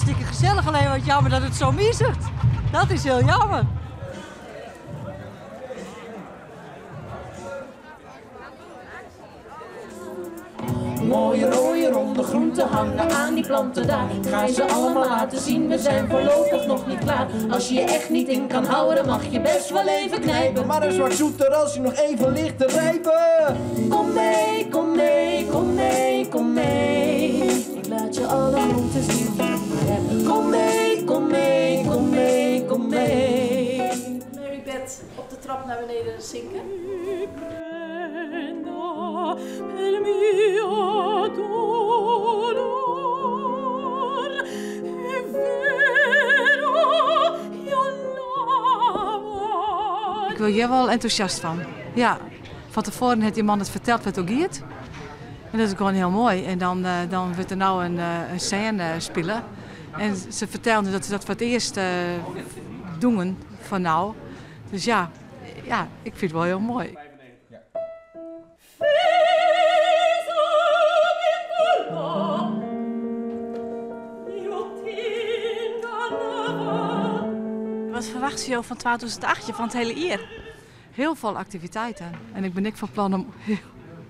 hartstikke gesellich, alleen wat jammer dat it sa mizert. Dat is hiel jammer. Mooie rode ronde groenten hangen aan die planten daar. Ik ga ze allemaal laten zien, we zijn voorlopig nog niet klaar. Als je je echt niet in kan houden, dan mag je best wel even knijpen. Maar een zwart zoeter als je nog even ligt te rijpen. Kom mee, kom mee, kom mee, kom mee. Ik laat je alle groenten zien die ik maar heb. Kom mee, kom mee, kom mee, kom mee. Mary Beth op de trap naar beneden zinken. Ik word hier wel enthousiast van. Ja, van tevoren heeft die man het verteld wat ook gaat. En dat is gewoon heel mooi. En dan wordt er nou een scène spelen. En ze vertelden dat ze dat voor het eerst doen van nou. Dus ja, ik vind het wel heel mooi. Wat verwacht je van 2008, van het hele jaar? Heel veel activiteiten. En ik ben ik van plan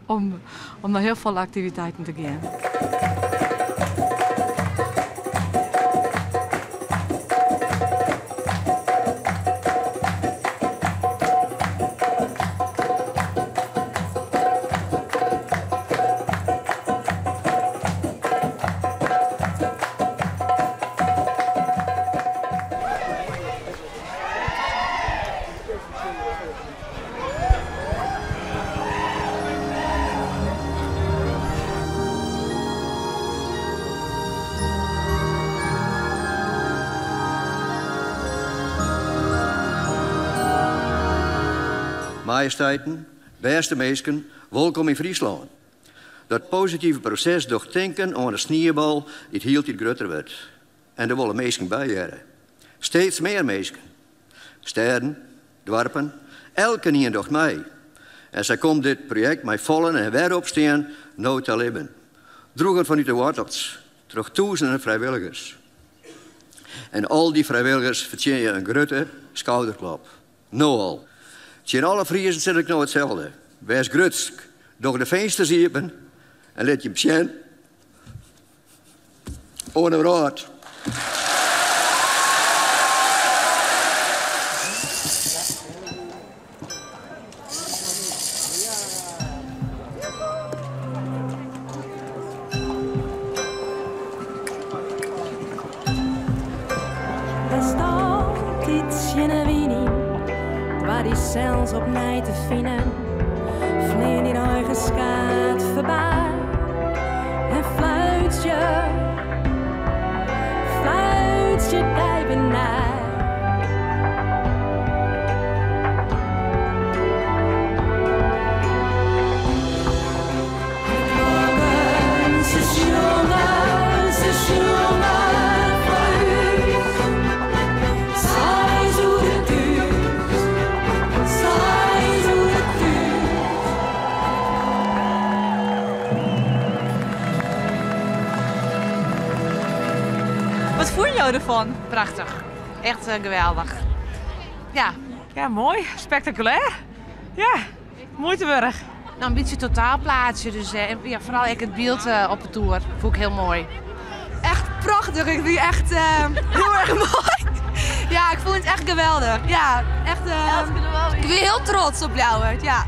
om naar heel veel activiteiten te gaan. Majesteiten, beste meesken, welkom in Friesland. Dat positieve proces door tinken aan de sneeuwbal die het hield iets groter werd. En er willen meesken bij jaren. Steeds meer meesken. Sterren, dwarpen, elke nien docht mij. En zij komt dit project mij vallen en weer opstaan, nood te leven. Droegen vanuit de wortels, terug duizenden vrijwilligers. En al die vrijwilligers verdienen een grote schouderklap. Noal. Tjen alle Friesen zit ik nou hetzelfde. Wees grutsk, door de vensters iepen en let je psjen ohne brood. Er staat iets in de wiening waar die zelfs op mij te vinden. Vleer in eigen skaat voorbij en fluit je, fluit je dijven naar. Ze jongen, ze jongen voor u. Zij zo de thuis, zij zo de thuis. Wat voel je ervan? Prachtig. Echt geweldig. Ja. Ja, mooi. Spectaculair. Ja, Moeiteburg. Een beetje totaalplaatje. Dus en, ja, vooral ik het beeld op de tour. Vond ik heel mooi. Echt prachtig. Ik vind het echt heel erg mooi. Ja, ik vond het echt geweldig. Ja, echt. Ik ben heel trots op Ljouwert. Ja.